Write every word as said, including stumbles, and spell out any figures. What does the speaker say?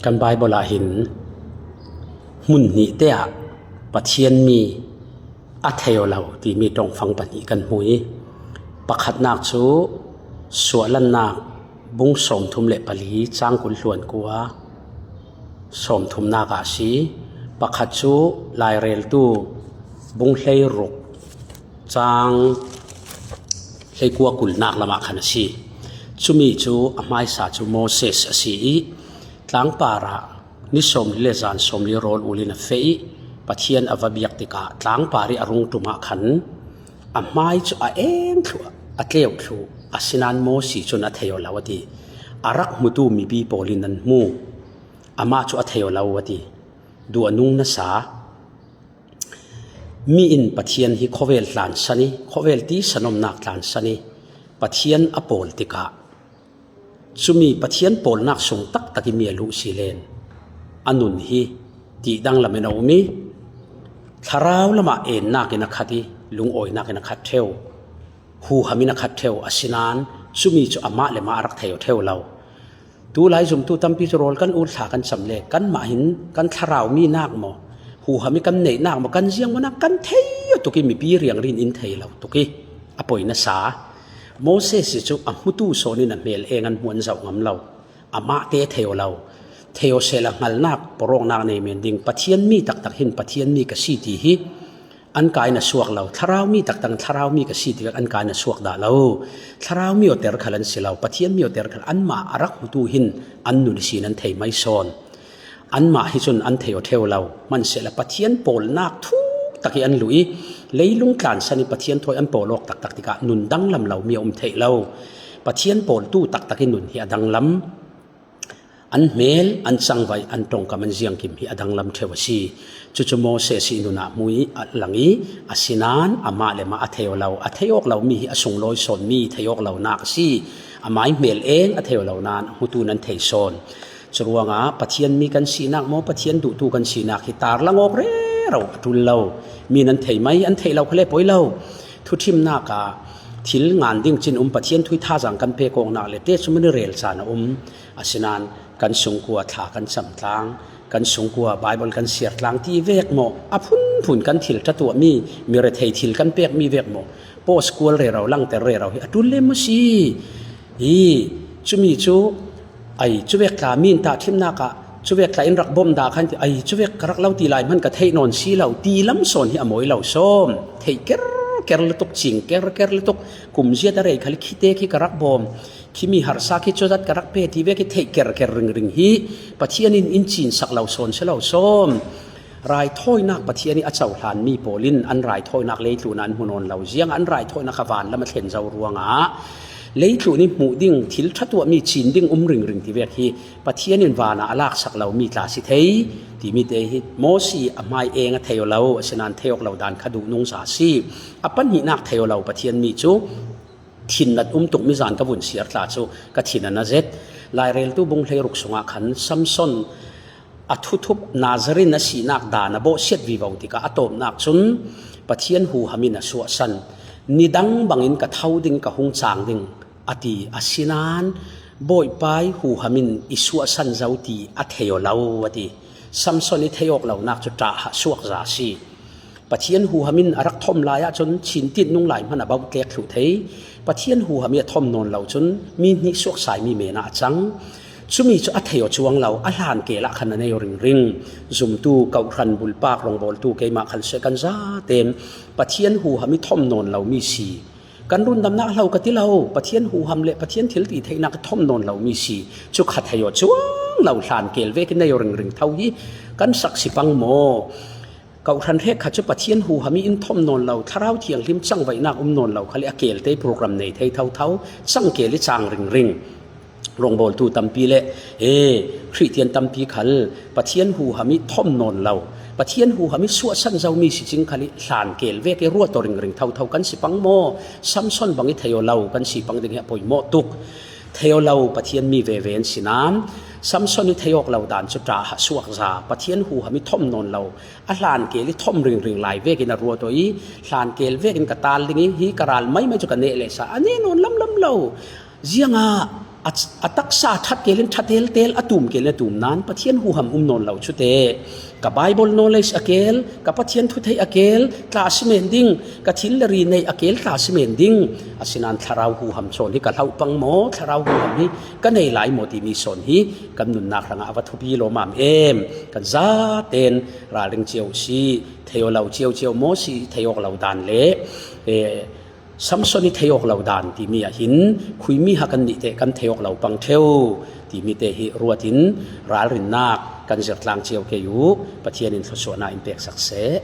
Kan Bible ah hin hmun hnihte ah Pathian mi a thei aw lo timi ṭongfang pahnih kan hmu i, pakhatnak cu Suahlannak bung sawmthum le pali cang kul hluan kua sawmthumnak ah a si. Pakhat cu Laireltu bung hleiruk cang hleikua kulnak lamah khan a si. Cumi cu a hmaisa cu Moses a si i, tlangpar ah ni sawmli le zan sawmli rawl ul in a feh i, Pathian a va biak tikah tlangpar i a rung ṭum ah khan a hmai cu a eng thluh, a tleu thluh, asinain Moses cun a thei aw lo a ti. A rak hmutu mipi pawl in an hmu. Amah cu a thei aw lo a ti. Duh a nung nasa. Mi in Pathian hi khawvel tlansan i, khawvel tisanawmnak tlansan i, Pathian a pawl tikah cumi Pathian pawlnak sung taktak i mi a luh si len a nun hi ti danglam in a um i, thlarau lamah ennak in a khat i, lungawinak in a khat ṭheu, huham in a khat ṭheu, asinain cumi cu amah le mah a rak thei aw ṭheu lo. Tulai zumtu tampi cu rawl kan ul thla kan cam le, kanmah hin kan thlarau mi nak maw, huham i kan neihnak maw, kan ziang maw nak kan thei aw tuk i, mipi riangrin in thei lo tuk i, a poi nasa. Moses cu a hmutu sawn in a hmel eng an hmu an zoh ngam lo. Amahte thei aw lo. Thei aw sehla hngalnak, pawrawknak nei men ding. Pathian mi taktak hin Pathian mi ka si ti hi an kai na suak lo. Thlarau mi taktak, thlarau mi ka si ti vek an kai na suak dah lo. Thlarau mi aw ter khal an si lo. Pathian mi aw ter khal, anmah a rak hmutu hin an nun ihsin an thei mai sawn. Anmah hi cun an thei aw ṭheu lo. Hmansehla Pathian pawlnak thuk tak hi an luh i, leilung tlansan i Pathian thawi an pawl awk taktak tikah nun danglam lo mi a um theih lo. Pathian pawltu taktak i nun hi a danglam. An hmel, an cangvaih, an ṭongkam, an ziangkim hi a danglam ṭheu a si. Cucu Moses i nun ah hmu i a lang i, asinain amah le mah a thei aw lo, a thei awk lo mi hi a sunglawi sawn mi thei awk lonak a si. Amah i hmel eng a thei aw lo nain a hmutu nan thei sawn. Curuangah Pathian mi kan sinak maw, Pathian duhtu kan sinak hi tarlang awk rero a ṭul lo. Mi nan thei mai, an theih lo khal le poi lo. Thuṭhimnak ah thil ngan ding cin um, Pathian thu i thazaang kan pek awknak le te cu mani rel caan a um. Asinain kan sungkua thla kan cam tlang, kan sungkua Bible kan siar tlang ti vek maw, a phunphun kan thil ṭha tuahmi, mi rethei thil kan pekmi vek maw, post kual rero, langter rero hi a ṭul lem maw si? I, cumi cu, ai, cuvek tla mi in tahṭhimnak ah, cuvek tla in rak bawm dah khan ti, ai, cuvek ka rak lo ti lai hman ka theih nawn si lo, ti lam sawn hi a mawi lo sawm. Theih kerker lutuk, cing kerker lutuk, kum ziat a rei khal i khite khi ka rak bawm. Khimi harsa khi cozat ka rak pe ti vek i theih kerker ringring hi Pathian in in cinsak lo sawn si lo sawm. Raithawinak Pathian i a cohlanmi pawl in an raithawinak leitlun ah an hmu nawn lo. Ziangah an raithawinak kha van lam a thlen zo ruangah leitlun i hmuh ding, thil ṭha tuahmi, cin ding um ringring ti vek hi Pathian in van ah a laksak lomi tla si thei timi te hi Moses a hmai eng a thei aw lo, asinain thei awk lo dan kha duh nungza si. A pahnihnak thei aw lo Pathian mi cu thinnat um tuk, mizan ka vun siar tla cu ka thin a na zet. Laireltu bung hleiruk sungah khan Samson a thuthup Nazarene a sinak dan a bawhsiat vivo tikah a tawpnak cun Pathian huham in a suahsan. Nidang bangin ka tho ding, ka hung cang ding a ti, asinain Bawipa i huham in i suahsan zo ti a thei aw lo a ti. Samson i thei awk lonak cu ṭah hah suakza a si. Pathian huham in a rak thawm lai ahcun chintit nung lai hmanh a bauh tlek thluh thei. Pathian huham i a thawm nawn lo cun mi hnih suaksaimi men ah a cang. Cumi cu a thei aw cuang lo, a hlankel ah khan a nei aw ringring. Zumtu, kawhhran, bulpak, rawngbawltu, keimah khan seh kan zatem Pathian huham i thawm nawn lomi si. Kan rundamnak hlo ka ti lo, Pathian huham le Pathian thil ti theihnak i thawm nawn lomi si. Cu kha thei aw cuang lo, hlankel vekin nei aw ringring tho hi kan sak si pang maw? Kawhhran hrekkhat cu Pathian huham i in thawm nawn lo, Thlarau Thianghlim cangvaihnak um nawn lo khal i a kelte i program nei thei thotho, cangkel i cang ringring. Rawngbawltu tampi le, ee, Khristian tampi khal Pathian huham i thawm nawn lo, Pathian huham i suahsan zomi si cing khal i hlankel vek i ruat aw ringring thotho kan si pang maw? Samson bang i thei aw lo kan si pang ding hi a poimawh tuk. Thei aw lo Pathian mi veve an si nain Samson i thei awk lo dan cu ṭah hah suakza, Pathian huham i thawm nawn lo, a hlankel i thawm ringring lai vekin a ruat aw i, hlankel vekin ka tal ding i, hi ka ral maimai cu ka neh lehsa a neh nawn lamlam lo. Ziangah a, a taksa a ṭhat kelin ṭha teltel, a tum kelin a tum nan Pathian huham um nawn lo chute. Ka Bible knowledge a kel, ka Pathian thu theih a kel, tla a si men ding, ka thil le ri neih a kel, tla a si men ding. Asinan Thlarau huham sawn hi ka hlauh pang maw, Thlarau huham hi ka nei lai maw timi sawn hi kan nunnak hrangah a va thupi lawmam em. Kan zaten ralring cio si, thei aw lo cio cio maw si, thei awk lo dan le, eh, Samson i thei awk lo dan timi ah hin khuimi ha kan nih teh kan thei awk lo pang theu timi te hi ruatin ralrinnak kan zirtlang cio kei uh. Pathian in thluasuahna in peksak seh.